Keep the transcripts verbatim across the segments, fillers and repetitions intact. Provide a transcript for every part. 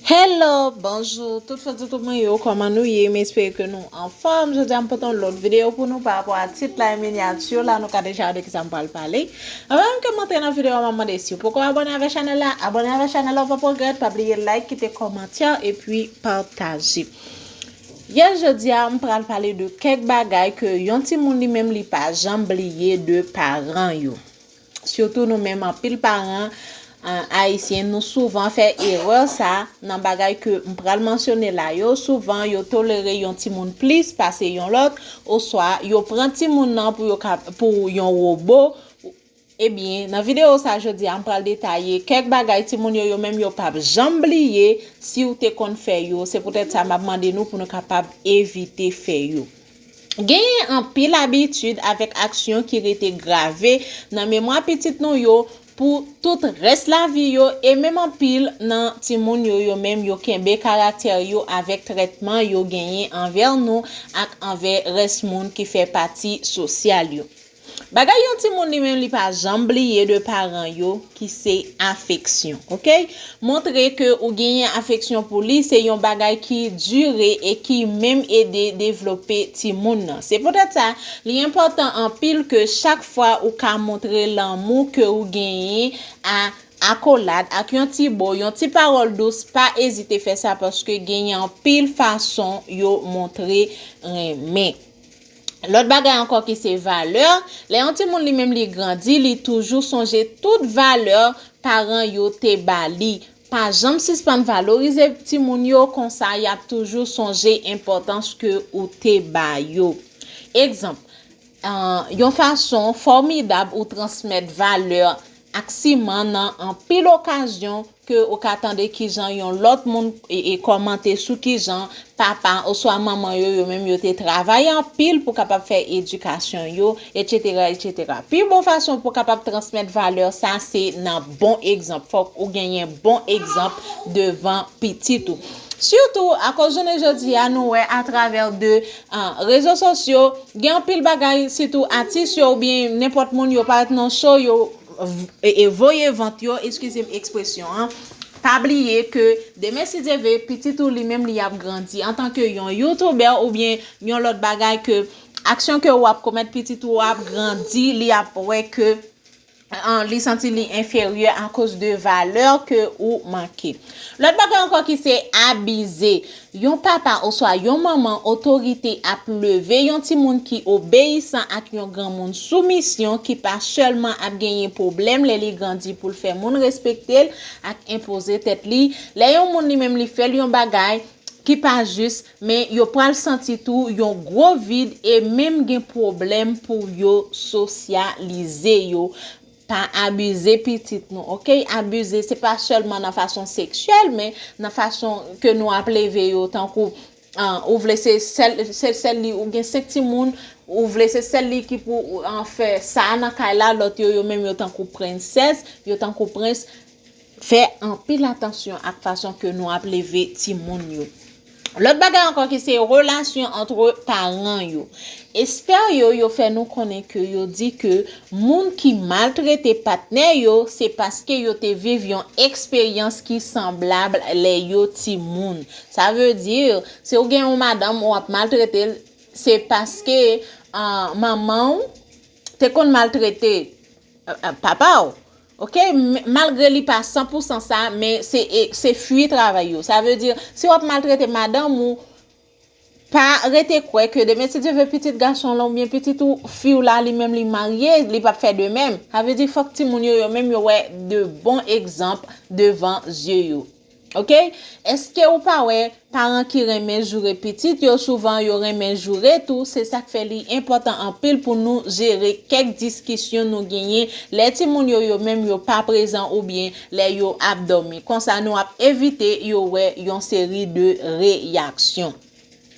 Hello, bonjou, tout frè, tout mwen yo, kòman nou ye? M espere ke nou anfòm. Jodi a m pote yon lòt videyo pou nou pa rapò a tit la e minyati la, nou ka deja wè de kisa m pral pale. Anvan menm ke m antre nan videyo a, m ap mande si w poko abòne avèk chanèl la, abòne avèk chanèl la, w p ap regrèt, pa bliye like, kite kòmantè, epi pataje. Yè, jodi a, m pral pale de kèk bagay ke yon timoun li menm li pa janm bliye de paran yo. Sitou nou menm anpil paran, uh, ayisyen, nou souvan fè erè sa nan bagay ke m pral mansyone la yo. Souvan, yo tolere yon timoun plis pase yon lòt, oswa yo pran timoun nan pou yo ka, pou yon wobo. Ebyen, nan videyo sa jodi a, m pral detaye kèk bagay timoun yo, yo menm yo p ap janm bliye si w te konn fè yo. Se poutèt sa m ap mande nou pou nou kapab evite fè yo. Genyen anpil abitid avèk aksyon ki rete grave nan memwa pitit nou yo pou tout rès lavi yo, e menm anpil nan timoun yo, yo menm yo kenbe karaktè yo avèk trètman yo genyen anvè nou ak anvè rès moun ki fè pati sosyal yo. Bagay yon timoun li menm li pa janm bliye de paran yo, ki se afeksyon, oke? Montre ke ou genyen afeksyon pou li, se yon bagay ki dire e ki menm ede devlope timoun nan. Se poutèt sa, li enpòtan anpil ke chak fwa ou ka montre lanmou ke ou genyen a akolad ak yon ti bo, yon ti pawòl dous, pa ezite fè sa paske genyen anpil fason yo montre renmen. Lòt bagay ankò ki se valè, lè yon timoun li menm li grandi, li toujou sonje tout valè paran yo te ba li. Pa janm sispann valorize timoun yo, konsa y ap toujou sonje enpòtans ke ou te ba yo. Egzanp, ah, yon fason fòmidab ou transmèt valè ak siman nan anpil okazyon ke ou ka tande kijan yon lòt moun e, e kòmante sou kijan papa oswa manman yo, yo menm yo te travay anpil pou kapab fè edikasyon yo, etsetera, etsetera. Pi bon fason pou kapab transmèt valè sa, se nan bon egzanp. Fòk ou genyen bon egzanp devan pitit ou. Sitou, akoz jounen jodi a, nou wè atravè de, ah, rezo sosyo, gen anpil bagay, sitou atis yo oubyen nenpòt moun, yo parèt nan show, yo v-, e, e voye vant yo, eskize m ekspresyon an. Pa bliye ke demen, si Dye vle, pitit ou li menm li ap grandi antanke yon youtubè oubyen yon lòt bagay ke aksyon ke w ap komèt, pitit ou ap grandi, li ap wè ke, ah, li santi li enferyè akoz de valè ke ou manke. Lòt bagay ankò ki se abize. Yon papa oswa yon manman otorite ap leve yon timoun ki obeyisan ak yon granmoun sou misyon ki pa sèlman ap genyen pwoblèm lè li grandi pou l fè moun respekte l ak enpoze tèt li. Lè yon moun li menm li fè l yon bagay ki pa jis, men yo pral santi tou yon gwo vid e menm gen pwoblèm pou yo sosyalize yo. Pa abize pitit nou, oke? Abize, se pa sèlman nan fason seksyèl, men nan fason ke nou ap leve yo, tankou, ah, ou vle se sèl, se sèl li, ou gen senk timoun, ou vle se sèl li ki pou, ah, fè sa nan kay la, lòt yo, yo menm yo tankou prensès, yo tankou prens. Fè anpil atansyon ak fason ke nou ap leve timoun yo. Lòt bagay ankò ki se relasyon ant paran yo. Espè yo, yo fè nou konnen ke yo di ke moun ki maltrete patnè yo, se paske yo te viv yon eksperyans ki sanblab lè yo timoun. Sa vle di, si w gen yon madanm ou ap maltrete l, se paske, ah, manman w te konn maltrete, ah, ah, papa w. Oke? M-, malgre li pa san pou san sa, men se, e, se fwi travay yo. Sa vle di, si w ap maltrete madanm ou, pa rete kwè ke demen, si Dye vle, pitit gason w lan oubyen pitit ou, fi w la, li menm li marye, li p ap fè de menm. Sa vle di, fòk timoun yo, yo menm, yo wè de bon egzanp devan zye yo. Oke? Èske ou pa wè paran ki renmen joure pitit yo, souvan yo renmen joure tou? Se sa k fè li enpòtan anpil pou nou jere kèk diskisyon nou genyen lè timoun yo, yo menm yo pa prezan oubyen lè yo ap dòmi. Konsa nou ap evite yo wè yon seri de reyaksyon.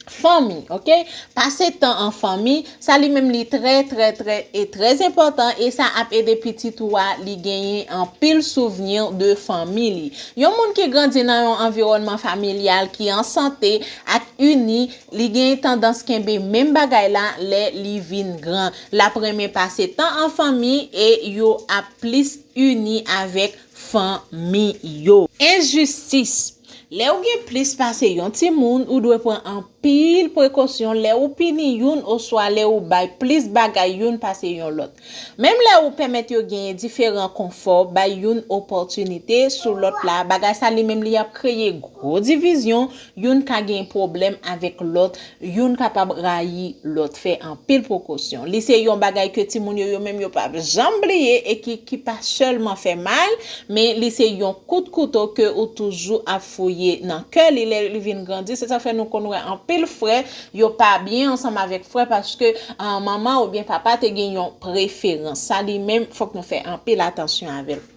Fanmi, oke? Pase tan an fanmi, sa li menm li trè, trè, trè, e trè enpòtan, e sa ap ede pitit ou a li genyen anpil souvni de fanmi li. Yon moun ki grandi nan yon anviwònman familyal ki an sante ak ini, li genyen tandans kenbe menm bagay la lè li vin gran. L ap renmen pase tan an fanmi e yo ap plis ini avèk fanmi yo. Enjistis. Lè ou gen plis pase yon timoun, ou dwe pran anpil prekosyon lè ou pini youn oswa lè ou bay plis bagay youn pase yon lòt. Menm lè ou pèmèt yo genyen diferan konfò, bay youn opòtinite sou lòt la, bagay sa li menm li ap kreye gwo divizyon, youn ka gen pwoblèm avèk lòt, youn kapab rayi lòt. Fè anpil prekosyon. Li se yon bagay ke timoun yo, yo menm yo p ap janm bliye e ki, ki pa sèlman fè mal, men li se yon kout kouto ke ou toujou ap fouye nan kè li lè li vin grandi. Se sa fè nou konn wè anpil frè, yo pa byen ansanm avèk frè paske ah, manman oubyen papa te gen yon preferans. Sa li menm, fòk nou fè anpil atansyon avè l.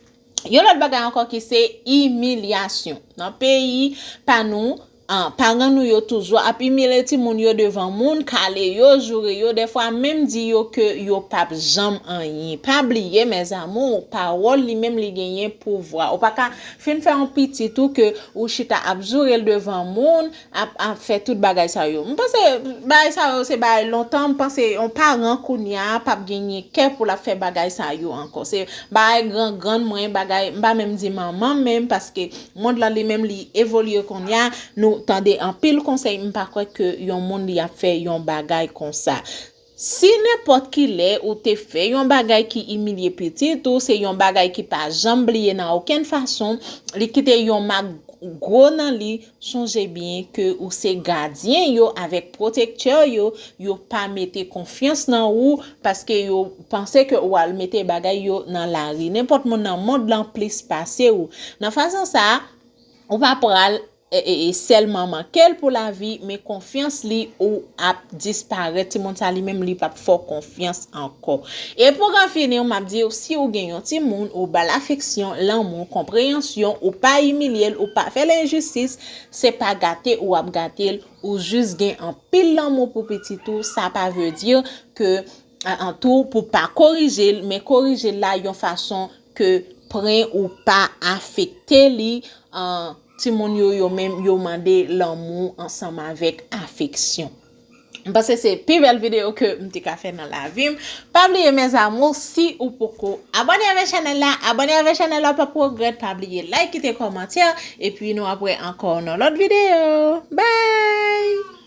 Yon lòt bagay ankò ki se imilyasyon. Nan peyi pa nou, ah, paran nou yo toujou ap imilye timoun yo devan moun, kale yo, joure yo, dèfwa menm di yo ke yo p ap janm anyen. Pa bliye, mes amours, pawòl li menm li genyen pouvwa. Ou pa ka fin fè yon pitit ou ke ou chita ap joure l devan moun, ap, ap fè tout bagay sa yo. M panse bagay sa yo se bagay lontan, m panse yon paran kounye a p ap genyen kè pou l ap fè bagay sa yo ankò. Se bagay gran grann mwen, bagay, m pa menm di manman m menm, paske mond lan li menm li evolye kounye a, nou tande anpil konsèy, m pa kwè ke yon moun li ap fè yon bagay konsa. Si nenpòt ki lè ou te fè yon bagay ki imilye pitit ou, se yon bagay ki pa janm bliye nan okenn fason, li kite yon mak gwo nan li, sonje byen ke ou se gadyen yo avèk pwotektè yo, yo pa mete konfyans nan ou paske yo panse ke ou al mete bagay yo nan lari. Nenpòt moun nan mond lan plis pase ou. Nan fason sa a, ou pa pral e, e, e sèlman manke l pou lavi, men konfyans li ou ap disparèt. Timoun sa li menm li p ap fè w konfyans ankò. E pou gran fini, m ap di w, si ou gen yon timoun, ou ba l afeksyon, lanmou, konpreyansyon, ou pa imilye l, ou pa fè l enjistis, se pa gate ou ap gate l, ou jis gen anpil lanmou pou pitit ou, sa pa vle di ke an tou pou pa korije l, men korije l la yon fason ke pren ou pa afekte li, an, timoun yo, yo menm, yo mande lanmou ansanm avèk afeksyon. M panse se pi bèl videyo ke m te ka fè nan lavi m. Pa bliye, mes amours, si ou poko abòne avèk chanèl la, abòne avèk chanèl la, w p ap regrèt. Pa bliye like, kite kòmantè, epi nou ap wè ankò nan lòt videyo. Bye!